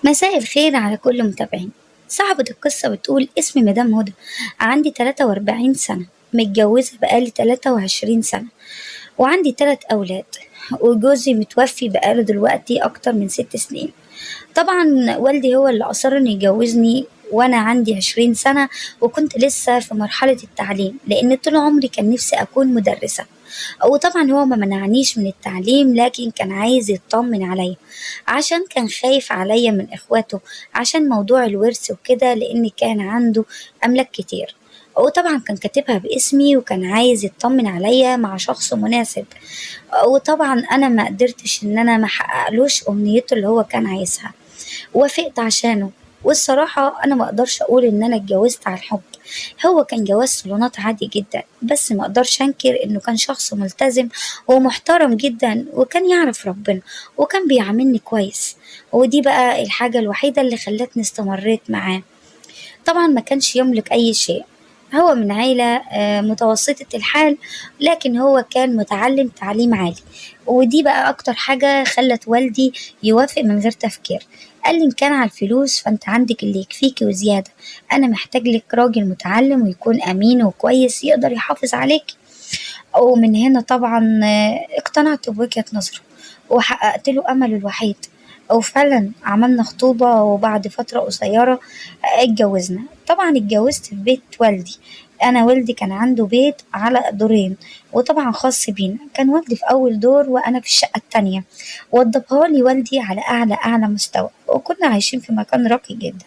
مساء الخير على كل متابعين. صاحبة القصة بتقول: اسمي مدام هدى، عندي 43 سنة، متجوزة بقالي 23 سنة، وعندي 3 أولاد، وجوزي متوفي بقاله دلوقتي أكتر من 6 سنين. طبعا والدي هو اللي أصر إنه يجوزني وأنا عندي 20 سنة، وكنت لسه في مرحلة التعليم، لأن طول عمري كان نفسي أكون مدرسة. وطبعا هو ما منعنيش من التعليم، لكن كان عايز يطمن عليا عشان كان خايف عليا من إخواته عشان موضوع الورث وكده، لأن كان عنده أملاك كتير، وطبعا كان كاتبها باسمي، وكان عايز يطمن عليا مع شخص مناسب. وطبعا أنا ما قدرتش إن أنا ما حققلوش أمنيته اللي هو كان عايزها، وافقت عشانه. والصراحة أنا ما أقدرش أقول إن أنا اتجوزت على الحب، هو كان جواز صالونات عادي جدا، بس ما أقدرش أنكر إنه كان شخص ملتزم ومحترم جدا، وكان يعرف ربنا، وكان بيعاملني كويس، ودي بقى الحاجة الوحيدة اللي خلتني استمريت معاه. طبعا ما كانش يملك أي شيء، هو من عيلة متوسطة الحال، لكن هو كان متعلم تعليم عالي، ودي بقى أكتر حاجة خلت والدي يوافق من غير تفكير. قال لي إن كان على الفلوس فأنت عندك اللي يكفيكي وزيادة، أنا محتاج لك راجل متعلم ويكون أمين وكويس يقدر يحافظ عليك. ومن هنا طبعا اقتنعت بوجهة نظره وحققت له أمله الوحيد، وفعلا عملنا خطوبة، وبعد فترة قصيرة اتجوزنا. طبعا اتجوزت في بيت والدي، أنا والدي كان عنده بيت على دورين، وطبعا خاص بينا، كان والدي في أول دور وأنا في الشقة التانية، وضبها لي والدي على أعلى مستوى، وكنا عايشين في مكان راقي جدا،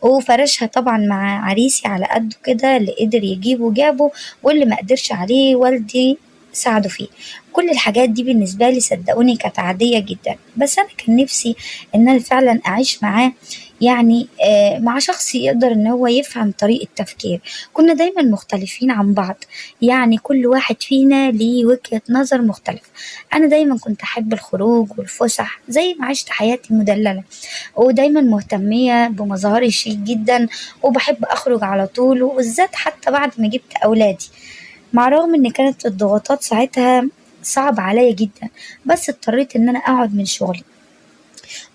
وفرشها طبعا مع عريسي على قده كده، اللي قدر يجيبه جابه، واللي ما قدرش عليه والدي ساعده فيه. كل الحاجات دي بالنسبة لي صدقوني كانت عادية جدا، بس أنا كان نفسي إن أنا فعلا أعيش معاه، يعني مع شخص يقدر إن هو يفهم طريقة تفكير. كنا دايما مختلفين عن بعض، يعني كل واحد فينا ليه وجهة نظر مختلفة. أنا دايما كنت أحب الخروج والفسح، زي ما عشت حياتي مدللة، ودايما مهتمية بمظهري شيك جدا، وبحب أخرج على طول، وبالذات حتى بعد ما جبت أولادي، مع رغم إن كانت الضغوطات ساعتها صعب عليا جدا، بس اضطريت إن أنا أقعد من شغلي،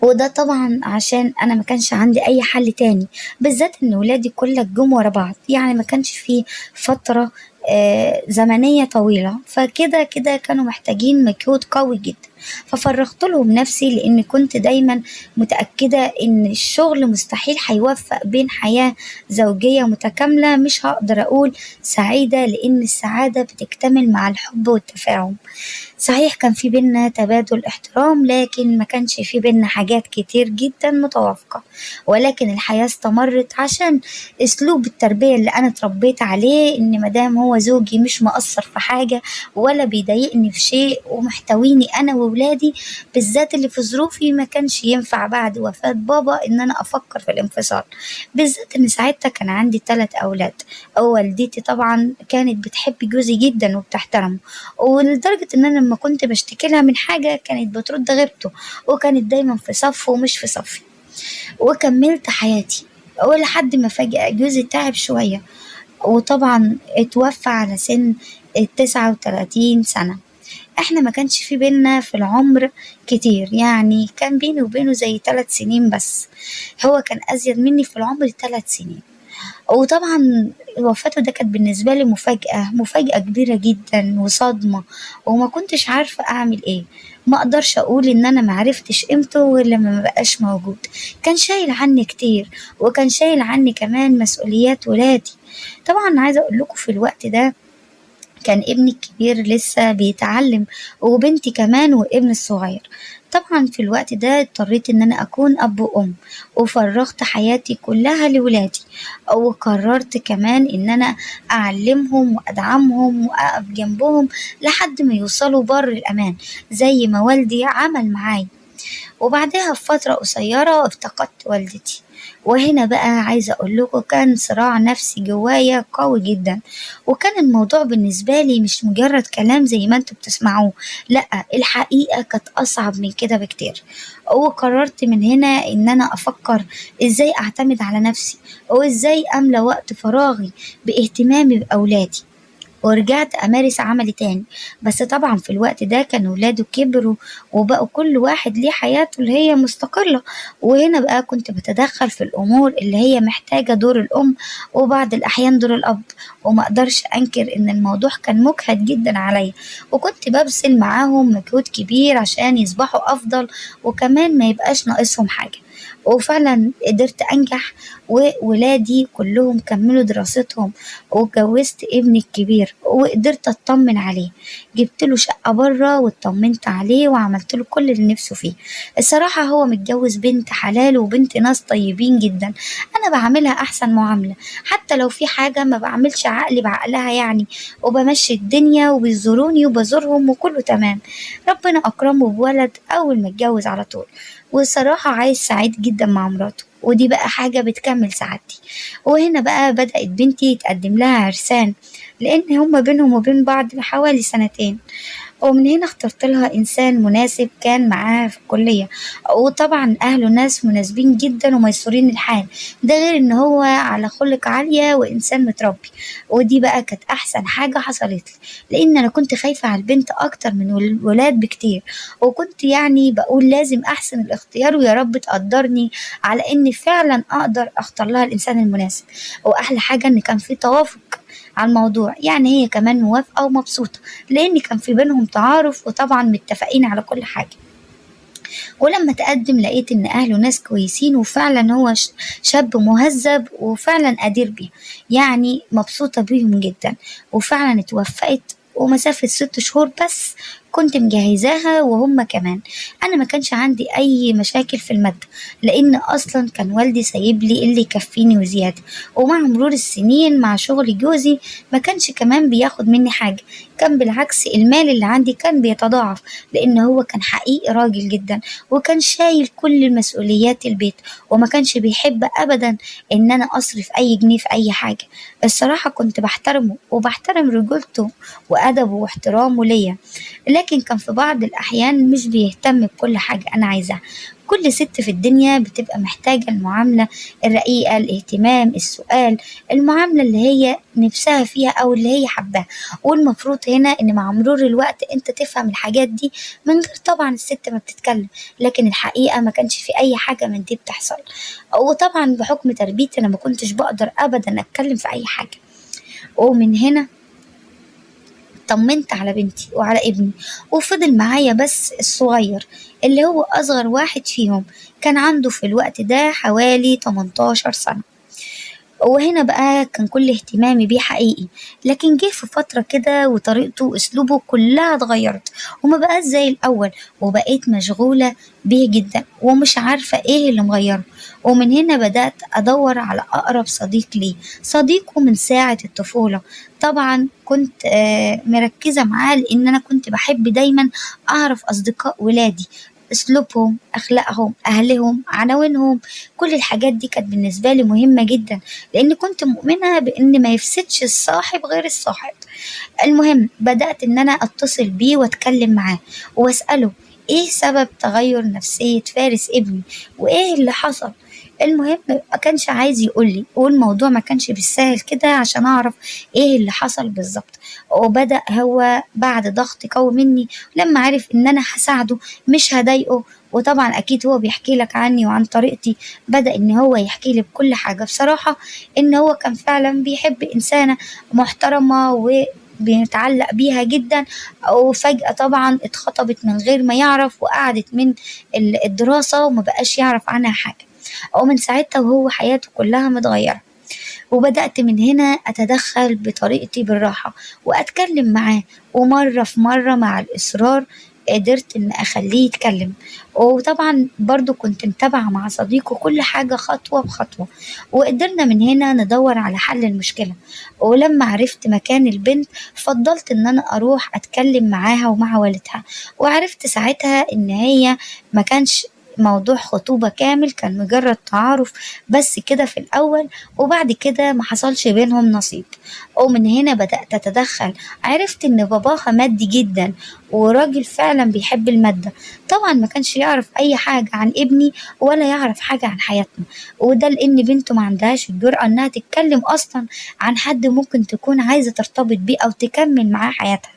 وده طبعا عشان أنا ما كانش عندي أي حل تاني، بالذات إن ولادي كلها جم ورا بعض، يعني ما كانش فيه فترة زمنية طويلة، فكده كده كانوا محتاجين مجهود قوي جدا. ففرغت لهم نفسي، لأن كنت دايما متأكدة إن الشغل مستحيل هيوفق بين حياة زوجية متكاملة، مش هقدر أقول سعيدة، لأن السعادة بتكتمل مع الحب والتفاهم. صحيح كان في بينا تبادل احترام، لكن ما كانش في بينا حاجات كتير جدا متوافقة، ولكن الحياة استمرت عشان اسلوب التربية اللي انا اتربيت عليه، ان مدام هو زوجي مش مقصر في حاجة ولا بيضايقني في شيء، ومحتويني انا وولادي، بالذات اللي في ظروفي ما كانش ينفع بعد وفاة بابا ان انا افكر في الانفصال، بالذات ان ساعتها كان عندي 3 اولاد. والدتي طبعا كانت بتحب جوزي جدا وبتحترمه، ولدرجة ان انا لما كنت بشتكي لها من حاجة كانت بترد غيبته، وكانت دايما في صفه ومش في صفي. وكملت حياتي ولحد ما فجأة جوزي تعب شوية، وطبعا اتوفى على سن 39 سنة. احنا ما كانش في بينا في العمر كتير، يعني كان بيني وبينه زي 3 سنين بس، هو كان ازيد مني في العمر 3 سنين. وطبعا وفاته ده كانت بالنسبة لي مفاجأة كبيرة جدا وصدمة، وما كنتش عارفة أعمل إيه. ما أقدرش أقول إن أنا معرفتش قيمته ولا ما بقاش موجود، كان شايل عني كتير، وكان شايل عني كمان مسؤوليات ولادي. طبعا عايزة أقول لكم في الوقت ده كان ابني الكبير لسه بيتعلم، وبنتي كمان، وابن الصغير. طبعا في الوقت ده اضطريت ان انا اكون اب وام، وفرغت حياتي كلها لولادي، وقررت كمان ان انا اعلمهم وادعمهم واقف جنبهم لحد ما يوصلوا بر الامان زي ما والدي عمل معايا. وبعدها بفترة قصيرة افتقدت والدتي، وهنا بقى عايزة أقول لكم كان صراع نفسي جوايا قوي جدا، وكان الموضوع بالنسبة لي مش مجرد كلام زي ما انتوا بتسمعوه، لأ الحقيقة كانت أصعب من كده بكتير. وقررت من هنا إن أنا أفكر إزاي أعتمد على نفسي، وإزاي أملى وقت فراغي باهتمامي بأولادي. ورجعت أمارس عملي تاني. بس طبعا في الوقت ده كان ولاده كبروا وبقوا كل واحد ليه حياته اللي هي مستقلة، وهنا بقى كنت بتدخل في الأمور اللي هي محتاجة دور الأم وبعض الأحيان دور الأب. وما أقدرش أنكر إن الموضوع كان مجهد جدا عليا، وكنت ببذل معاهم مجهود كبير عشان يصبحوا أفضل وكمان ما يبقاش ناقصهم حاجة. وفعلا قدرت أنجح، وولادي كلهم كملوا دراستهم، واتجوزت ابني الكبير وقدرت أطمن عليه، جبت له شقة بره واطمنت عليه وعملت له كل اللي نفسه فيه. الصراحة هو متجوز بنت حلال وبنت ناس طيبين جدا، أنا بعملها أحسن معاملة، حتى لو في حاجة ما بعملش عقلي بعقلها يعني، وبمشي الدنيا وبيزوروني وبزورهم وكله تمام. ربنا أكرمه بولد أول ما اتجوز على طول، والصراحة عايش سعيد جدا مع مراته، ودي بقى حاجة بتكمل سعادتي. وهنا بقى بدأت بنتي تقدم لها عرسان، لأن هما بينهم وبين بعض حوالي 2 سنين. ومن هنا اخترت لها إنسان مناسب كان معاها في الكلية، وطبعا أهله ناس مناسبين جدا وميسورين الحال، ده غير إن هو على خلق عالية وإنسان متربي. ودي بقى كانت أحسن حاجة حصلت لي، لأن أنا كنت خايفة على البنت أكتر من الولاد بكتير، وكنت يعني بقول لازم أحسن الاختيار ويا رب تقدرني على إني فعلا أقدر أختار لها الإنسان المناسب. وأحلى حاجة إن كان في توافق على الموضوع، يعني هي كمان موافقة ومبسوطة، لأن كان في بينهم تعارف وطبعا متفقين على كل حاجة. ولما تقدم لقيت إن أهله ناس كويسين، وفعلا هو شاب مهذب وفعلا قدير بيه، يعني مبسوطة بيهم جدا. وفعلا اتوفقت، ومسافة 6 شهور بس كنت مجهزاها وهم كمان. أنا ما كانش عندي أي مشاكل في المادة، لأن أصلا كان والدي سايب لي اللي يكفيني وزيادة. ومع مرور السنين مع شغل جوزي ما كانش كمان بياخد مني حاجة، كان بالعكس المال اللي عندي كان بيتضاعف، لأن هو كان حقيقي راجل جدا وكان شايل كل المسؤوليات البيت، وما كانش بيحب أبدا إن أنا أصرف أي جنيه في أي حاجة. الصراحة كنت بحترمه وبحترم رجولته وأدبه واحترامه ليا، لكن كان في بعض الأحيان مش بيهتم بكل حاجة أنا عايزاها. كل ست في الدنيا بتبقى محتاجة المعاملة الرقيقة، الاهتمام، السؤال، المعاملة اللي هي نفسها فيها أو اللي هي حباها. والمفروض هنا إن مع مرور الوقت أنت تفهم الحاجات دي من غير طبعا الست ما بتتكلم، لكن الحقيقة ما كانش في أي حاجة من دي بتحصل. وطبعا بحكم تربيتي أنا ما كنتش بقدر أبدا أتكلم في أي حاجة. ومن هنا طمنت على بنتي وعلى ابني، وفضل معايا بس الصغير اللي هو أصغر واحد فيهم، كان عنده في الوقت ده حوالي 18 سنة. وهنا بقى كان كل اهتمامي بيه حقيقي، لكن جه في فترة كده وطريقته وأسلوبه كلها اتغيرت وما بقاش زي الأول، وبقيت مشغولة بيه جدا ومش عارفة ايه اللي مغيره. ومن هنا بدأت أدور على أقرب صديق ليه، صديقه من ساعة الطفولة. طبعا كنت مركزة معاه، لأن أنا كنت بحب دايما أعرف أصدقاء ولادي، أسلوبهم، أخلاقهم، أهلهم، عناوينهم، كل الحاجات دي كانت بالنسبة لي مهمة جدا، لأن كنت مؤمنة بأن ما يفسدش الصاحب غير الصاحب. المهم بدأت إن أنا أتصل بيه وأتكلم معاه وأسأله إيه سبب تغير نفسية فارس ابني وإيه اللي حصل. المهم ما كانش عايز يقولي، والموضوع ما كانش بالسهل كده عشان أعرف إيه اللي حصل بالظبط. وبدأ هو بعد ضغط قوي مني لما عرف إن أنا هساعده مش هضايقه، وطبعا أكيد هو بيحكي لك عني وعن طريقتي، بدأ إن هو يحكي لي بكل حاجة. بصراحة إن هو كان فعلا بيحب إنسانة محترمة وبيتعلق بيها جدا، وفجأة طبعا اتخطبت من غير ما يعرف وقعدت من الدراسة وما بقاش يعرف عنها حاجة. ومن ساعتها وهو حياته كلها متغيرة. وبدأت من هنا أتدخل بطريقتي بالراحة وأتكلم معاه، ومرة في مرة مع الإصرار قدرت إن أخليه يتكلم. وطبعا برضو كنت متابعة مع صديقه كل حاجة خطوة بخطوة، وقدرنا من هنا ندور على حل المشكلة. ولما عرفت مكان البنت فضلت إن أنا أروح أتكلم معاها ومع والدها، وعرفت ساعتها إن هي ما كانش موضوع خطوبة كامل، كان مجرد تعارف بس كده في الأول، وبعد كده ما حصلش بينهم نصيب. ومن هنا بدأت أتدخل. عرفت إن باباها مادي جدا وراجل فعلا بيحب المادة. طبعا ما كانش يعرف أي حاجة عن ابني ولا يعرف حاجة عن حياتنا، وده لأن بنته ما عندهاش الجرأة إنها تتكلم أصلا عن حد ممكن تكون عايزة ترتبط بيه أو تكمل معاه حياتها.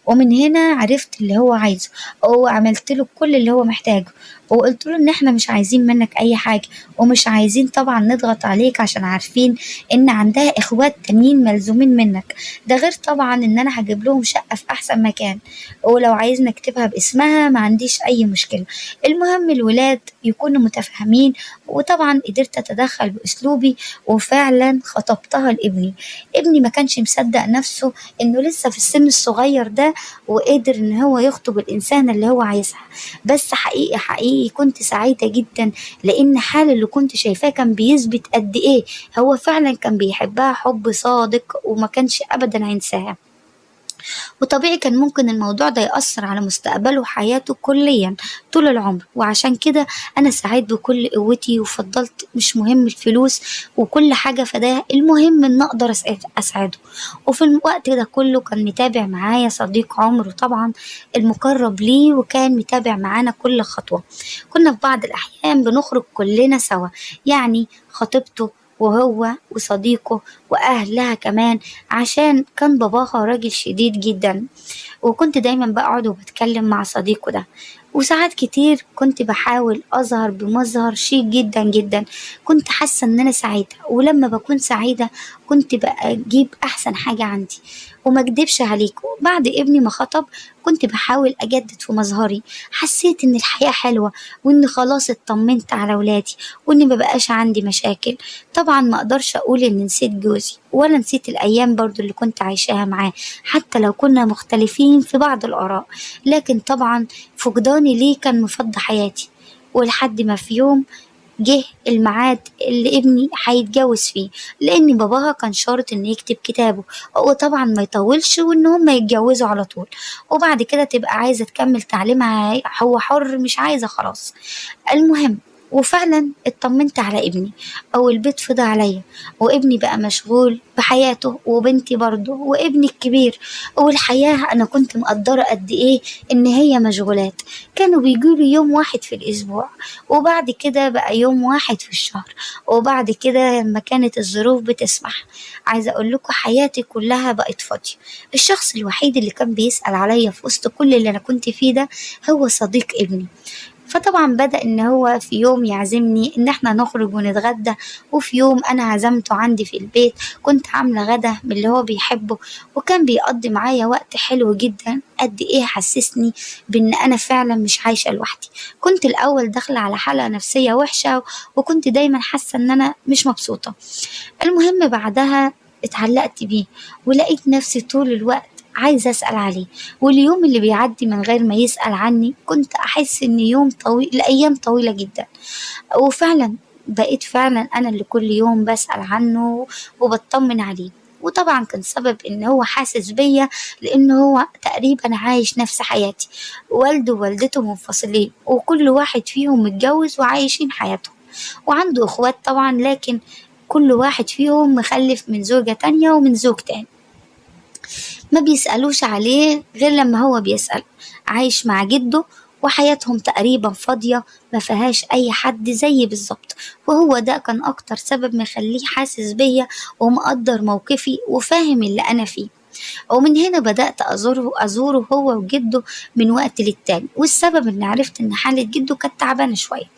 ومن هنا عرفت اللي هو عايزه وعملت له كل اللي هو محتاجه، وقلت له ان احنا مش عايزين منك اي حاجة، ومش عايزين طبعا نضغط عليك عشان عارفين ان عندها اخوات تانيين ملزومين منك، ده غير طبعا ان انا هجيب لهم شقة في احسن مكان، ولو عايزنا اكتبها باسمها ما عنديش اي مشكلة، المهم الولاد يكونوا متفاهمين. وطبعا قدرت اتدخل باسلوبي وفعلا خطبتها لابني. ابني ما كانش مصدق نفسه انه لسه في السن الصغير ده وقدر ان هو يخطب الانسان اللي هو عايزها، بس حقيقي حقيقي كنت سعيدة جدا، لان حال اللي كنت شايفاه كان بيثبت قد ايه هو فعلا كان بيحبها حب صادق وما كانش ابدا هينساها. وطبيعي كان ممكن الموضوع ده يأثر على مستقبله وحياته كليا طول العمر، وعشان كده أنا سعيت بكل قوتي وفضلت مش مهم الفلوس وكل حاجة فده، المهم إن أقدر أسعده. وفي الوقت ده كله كان متابع معايا صديق عمره طبعا المقرب ليه، وكان متابع معانا كل خطوة. كنا في بعض الأحيان بنخرج كلنا سوا، يعني خطيبته وهو وصديقه وأهلها كمان، عشان كان باباها راجل شديد جدا. وكنت دايما بقعد وبتكلم مع صديقه ده، وساعات كتير كنت بحاول أظهر بمظهر شيك جدا جدا. كنت حاسة إن أنا سعيدة، ولما بكون سعيدة كنت بجيب أحسن حاجة عندي. وما اكدبش عليكم، بعد ابني ما خطب كنت بحاول أجدد في مظهري، حسيت إن الحياة حلوة وإن خلاص اطمنت على ولادي وإن ما بقاش عندي مشاكل. طبعا ما أقدرش أقول إن نسيت جوزي ولا نسيت الأيام برضو اللي كنت عايشاها معاه، حتى لو كنا مختلفين في بعض الآراء، لكن طبعا فقداني ليه كان مفض حياتي. ولحد ما في يوم جه الميعاد اللي ابني هيتجوز فيه، لان باباها كان شرط ان يكتب كتابه وطبعا ما يطولش وان هم يتجوزوا على طول، وبعد كده تبقى عايزه تكمل تعليمها، هو حر مش عايزه خلاص. المهم وفعلا اطمنت على ابني، او البيت فضى عليا، وابني بقى مشغول بحياته وبنتي برضه وابني الكبير. والحياة انا كنت مقدرة قد ايه ان هي مشغولات، كانوا بيجولي يوم واحد في الاسبوع، وبعد كده بقى يوم واحد في الشهر، وبعد كده لما كانت الظروف بتسمح. عايزة اقول لكم حياتي كلها بقت فاضية. الشخص الوحيد اللي كان بيسأل عليا في وسط كل اللي انا كنت فيه ده هو صديق ابني. فطبعا بدأ ان هو في يوم يعزمني ان احنا نخرج ونتغدى، وفي يوم انا عزمته عندي في البيت، كنت عاملة غدا من اللي هو بيحبه، وكان بيقضي معايا وقت حلو جدا. قد ايه حسسني بان انا فعلا مش عايشة لوحدي. كنت الاول داخلة على حالة نفسية وحشة، وكنت دايما حاسة ان انا مش مبسوطة. المهم بعدها اتعلقت بيه، ولقيت نفسي طول الوقت عايزة أسأل عليه، واليوم اللي بيعدي من غير ما يسأل عني كنت أحس إن يوم طويل لأيام طويلة جدا. وفعلا بقيت فعلا أنا اللي كل يوم بسأل عنه وبطمن عليه. وطبعا كان سبب إن هو حاسس بيا، لأن هو تقريبا عايش نفس حياتي. والده ووالدته منفصلين، وكل واحد فيهم متجوز وعايشين حياتهم، وعنده إخوات طبعا، لكن كل واحد فيهم مخلف من زوجة تانية ومن زوج تاني. ما بيسألوش عليه غير لما هو بيسأل. عايش مع جده وحياتهم تقريبا فاضية ما فيهاش أي حد زيي بالظبط، وهو ده كان أكتر سبب مخليه حاسس بيا ومقدر موقفي وفاهم اللي أنا فيه. ومن هنا بدأت أزوره هو وجده من وقت للتاني، والسبب إن عرفت إن حالة جده كانت تعبانة شوية.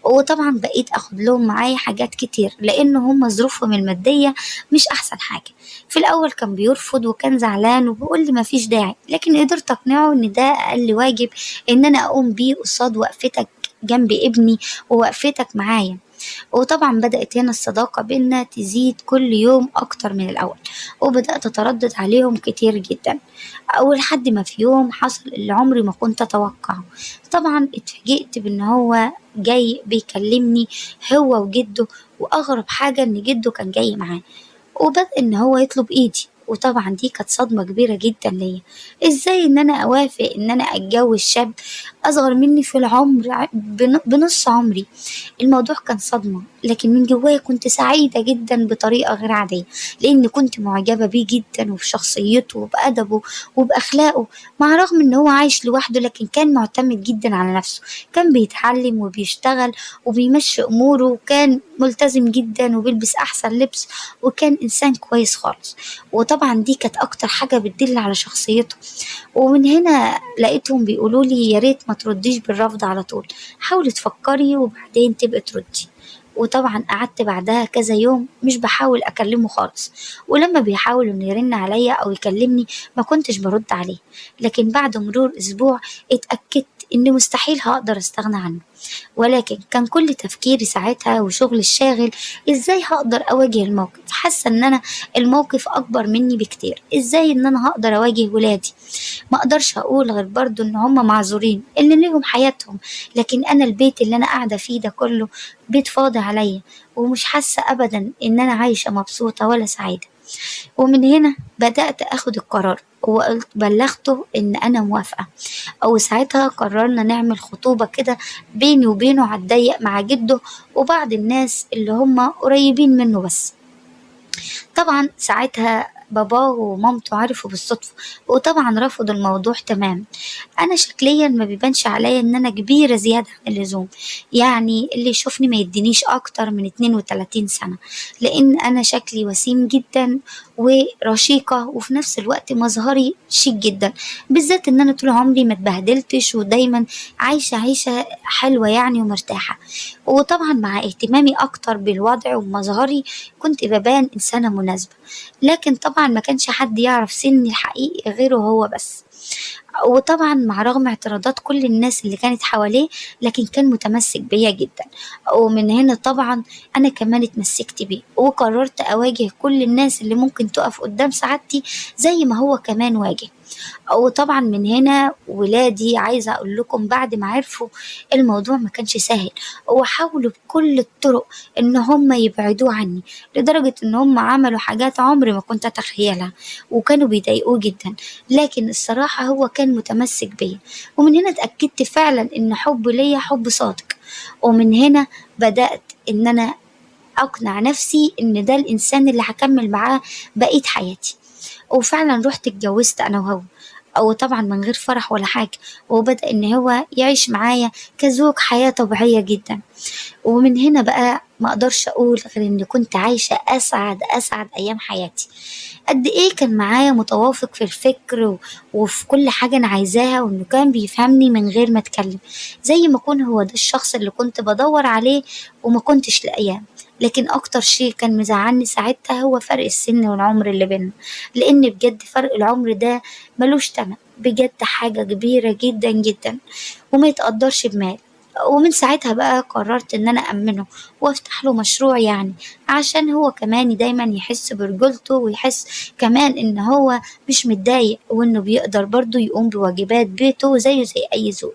وطبعا بقيت أخد لهم معايا حاجات كتير، لأن هم ظروفهم المادية مش أحسن حاجة. في الأول كان بيرفض وكان زعلان وبيقول لي مفيش داعي، لكن قدرت أقنعه إن ده أقل واجب إن أنا أقوم بيه قصاد وقفتك جنب ابني ووقفتك معايا. وطبعا بدأت هنا الصداقة بينا تزيد كل يوم أكتر من الأول، وبدأت أتردد عليهم كتير جدا. أول حد ما في يوم حصل اللي عمري ما كنت أتوقعه. طبعا اتفاجئت بأن هو جاي بيكلمني هو وجده، وأغرب حاجة إن جده كان جاي معاه، وبدأ إن هو يطلب إيدي. وطبعا دي كانت صدمة كبيرة جدا ليا. ازاي ان انا اوافق ان انا اتجوز شاب أصغر مني في العمر بنص عمري. الموضوع كان صدمة، لكن من جوايا كنت سعيدة جدا بطريقة غير عادية، لأن كنت معجبة بيه جدا وبشخصيته وبأدبه وبأخلاقه، مع رغم إن هو عايش لوحده لكن كان معتمد جدا على نفسه، كان بيتعلم وبيشتغل وبيمشي أموره، وكان ملتزم جدا وبيلبس أحسن لبس، وكان إنسان كويس خالص. وطبعا دي كانت أكتر حاجة بتدل على شخصيته. ومن هنا لقيتهم بيقولوا لي يا ريت ما ترديش بالرفض على طول، حاولي تفكري وبعدين تبقي تردي. وطبعا قعدت بعدها كذا يوم مش بحاول أكلمه خالص، ولما بيحاول إنه يرن عليا أو يكلمني ما كنتش برد عليه. لكن بعد مرور أسبوع اتأكدت إني مستحيل هقدر أستغنى عنه، ولكن كان كل تفكيري ساعتها وشغل الشاغل إزاي هقدر أواجه الموقف. حاسة إن أنا الموقف أكبر مني بكتير، إزاي إن أنا هقدر أواجه ولادي؟ ما أقدرش أقول غير برضو إن هم معذورين إن ليهم حياتهم، لكن أنا البيت اللي أنا قاعدة فيه ده كله بيت فاضي عليا، ومش حاسة أبدا إن أنا عايشة مبسوطة ولا سعيدة. ومن هنا بدأت أخد القرار وبلغته إن أنا موافقة. أو ساعتها قررنا نعمل خطوبة كده بيني وبينه على الضيق مع جده وبعض الناس اللي هم قريبين منه بس. طبعا ساعتها باباه ومامته عرفوا بالصدفة، وطبعا رفضوا الموضوع تماما. أنا شكليا ما بيبانش عليا إن أنا كبيرة زيادة عن اللزوم، يعني اللي يشوفني ما يدينيش أكتر من 32 سنة، لأن أنا شكلي وسيم جدا ورشيقة، وفي نفس الوقت مظهري شيك جدا، بالذات إن أنا طول عمري ما اتبهدلتش ودايما عايشة عيشة حلوة يعني ومرتاحة. وطبعا مع اهتمامي أكتر بالوضع ومظهري كنت ببان إنسانة مناسبة، لكن طبعا ما كانش حد يعرف سني الحقيقي غيره هو بس. وطبعا مع رغم اعتراضات كل الناس اللي كانت حواليه، لكن كان متمسك بيا جدا. ومن هنا طبعا انا كمان اتمسكت بيه، وقررت اواجه كل الناس اللي ممكن تقف قدام سعادتي زي ما هو كمان واجه. وطبعا من هنا ولادي عايزة اقول لكم بعد ما عرفوا الموضوع ما كانش سهل، وحاولوا بكل الطرق ان هم يبعدوه عني، لدرجة ان هم عملوا حاجات عمري ما كنت اتخيلها، وكانوا بيضايقوه جدا، لكن الصراحة هو كان متمسك بيا. ومن هنا اتأكدت فعلا ان حبه ليا حب صادق. ومن هنا بدأت ان انا اقنع نفسي ان ده الانسان اللي هكمل معاه بقية حياتي. وفعلا رحت اتجوزت انا وهو، او طبعا من غير فرح ولا حاجة، وبدأ ان هو يعيش معايا كزوج حياة طبيعية جدا. ومن هنا بقى ما اقدرش اقول غير ان كنت عايشة اسعد اسعد ايام حياتي. قد ايه كان معايا متوافق في الفكر وفي كل حاجة انا عايزاها، وانه كان بيفهمني من غير ما اتكلم، زي ما اكون هو ده الشخص اللي كنت بدور عليه وما كنتش لاقياه. لكن اكتر شيء كان مزعلني ساعتها هو فرق السن والعمر اللي بينا، لان بجد فرق العمر ده ملوش تمن، بجد حاجة كبيرة جدا جدا وما يتقدرش بمال. ومن ساعتها بقى قررت ان انا امنه وافتح له مشروع، يعني عشان هو كمان دايما يحس برجولته، ويحس كمان ان هو مش متضايق، وانه بيقدر برضه يقوم بواجبات بيته زيه زي اي زوج.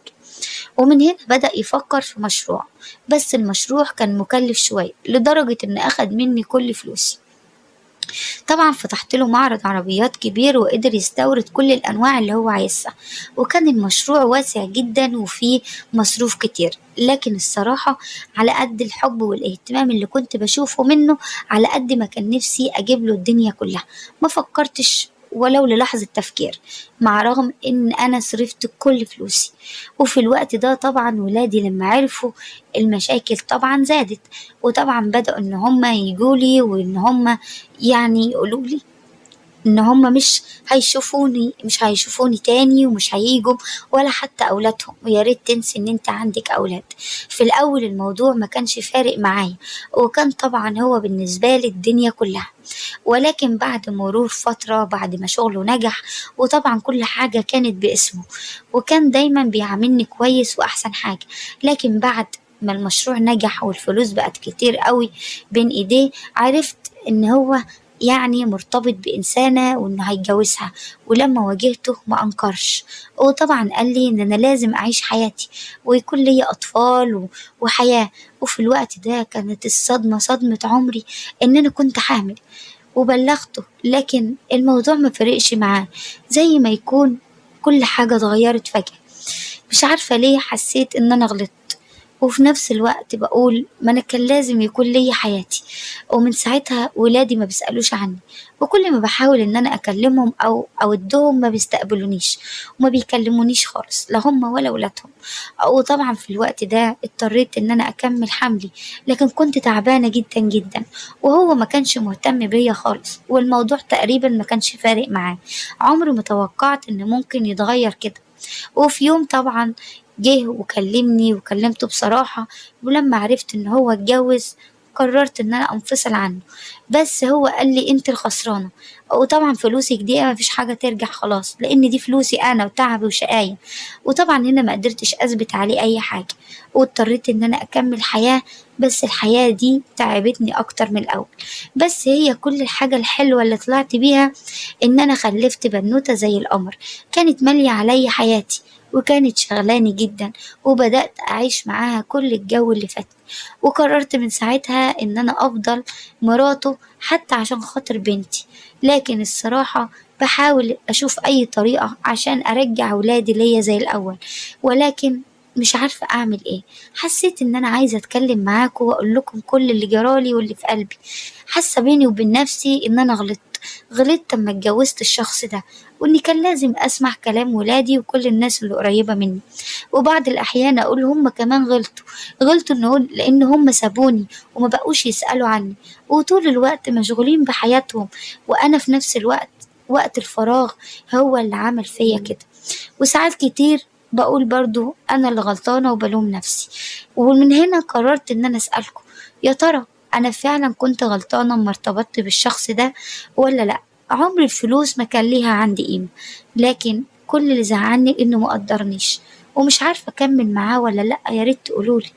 ومن هنا بدأ يفكر في مشروع، بس المشروع كان مكلف شوية لدرجة ان اخد مني كل فلوسي. طبعا فتحت له معرض عربيات كبير، وقدر يستورد كل الانواع اللي هو عايزها، وكان المشروع واسع جدا وفيه مصروف كتير. لكن الصراحة على قد الحب والاهتمام اللي كنت بشوفه منه، على قد ما كان نفسي اجيب له الدنيا كلها، ما فكرتش ولو للحظة تفكير، مع رغم ان انا صرفت كل فلوسي. وفي الوقت ده طبعا ولادي لما عرفوا المشاكل طبعا زادت، وطبعا بدأوا ان هم يجولي وان هم يعني يقولوا لي ان هم مش هيشوفوني تاني، ومش هيجوا ولا حتى اولادهم، ويا ريت تنسي ان انت عندك اولاد. في الاول الموضوع ما كانش فارق معايا، وكان طبعا هو بالنسبة لي الدنيا كلها. ولكن بعد مرور فترة، بعد ما شغله نجح وطبعا كل حاجة كانت باسمه، وكان دايما بيعاملني كويس واحسن حاجة، لكن بعد ما المشروع نجح والفلوس بقت كتير قوي بين ايديه، عرفت ان هو يعني مرتبط بإنسانة وإنه هيتجوزها. ولما واجهته ما أنكرش، وطبعا قال لي إن أنا لازم أعيش حياتي ويكون لي أطفال وحياة. وفي الوقت ده كانت الصدمة صدمة عمري إن أنا كنت حامل، وبلغته، لكن الموضوع ما فرقش معاه، زي ما يكون كل حاجة اتغيرت فجأة. مش عارفة ليه حسيت إن أنا غلطت، وفي نفس الوقت بقول ما أنا كان لازم يكون ليا حياتي. ومن ساعتها ولادي ما بيسألوش عني، وكل ما بحاول إن أنا أكلمهم أو أودهم ما بيستقبلونيش وما بيكلمونيش خالص، لا هم ولا ولادهم. وطبعا في الوقت ده اضطريت إن أنا أكمل حملي، لكن كنت تعبانة جدا جدا، وهو ما كانش مهتم بيا خالص، والموضوع تقريبا ما كانش فارق معاه. عمري ما توقعت إن ممكن يتغير كده. وفي يوم طبعا جه وكلمني وكلمته بصراحة، ولما عرفت إن هو اتجوز قررت إن أنا أنفصل عنه، بس هو قال لي أنت الخسرانة، وطبعا فلوسك دي ما فيش حاجة ترجع خلاص، لأن دي فلوسي أنا وتعبي وشقاية. وطبعا هنا ما قدرتش أثبت عليه أي حاجة، واضطريت إن أنا أكمل حياة، بس الحياة دي تعبتني أكتر من الأول. بس هي كل الحاجة الحلوة اللي طلعت بيها إن أنا خلفت بنوتة زي القمر، كانت مالية عليا حياتي وكانت شغلاني جدا، وبدأت أعيش معاها كل الجو اللي فاتني. وقررت من ساعتها إن أنا أفضل مراته حتى عشان خاطر بنتي، لكن الصراحة بحاول أشوف أي طريقة عشان أرجع ولادي ليا زي الأول، ولكن مش عارفة أعمل إيه. حسيت إن أنا عايزة أتكلم معاكم وأقول لكم كل اللي جرالي واللي في قلبي. حاسة بيني وبين نفسي إن أنا غلطت لما اتجوزت الشخص ده، وإني كان لازم أسمع كلام ولادي وكل الناس اللي قريبة مني. وبعض الأحيان أقول هم كمان غلطوا لأن هم سابوني وما بقوش يسألوا عني، وطول الوقت مشغولين بحياتهم، وأنا في نفس الوقت وقت الفراغ هو اللي عمل فيا كده. وساعات كتير بقول برضو أنا اللي غلطانة وبلوم نفسي. ومن هنا قررت إن أنا أسألكم، يا ترى أنا فعلا كنت غلطانة لما ارتبطت بالشخص ده ولا لأ؟ عمر الفلوس ما كان ليها عندي قيمة، لكن كل اللي زعلني إنه ما قدرنيش، ومش عارفة أكمل معاه ولا لأ. يا ريت تقولولي.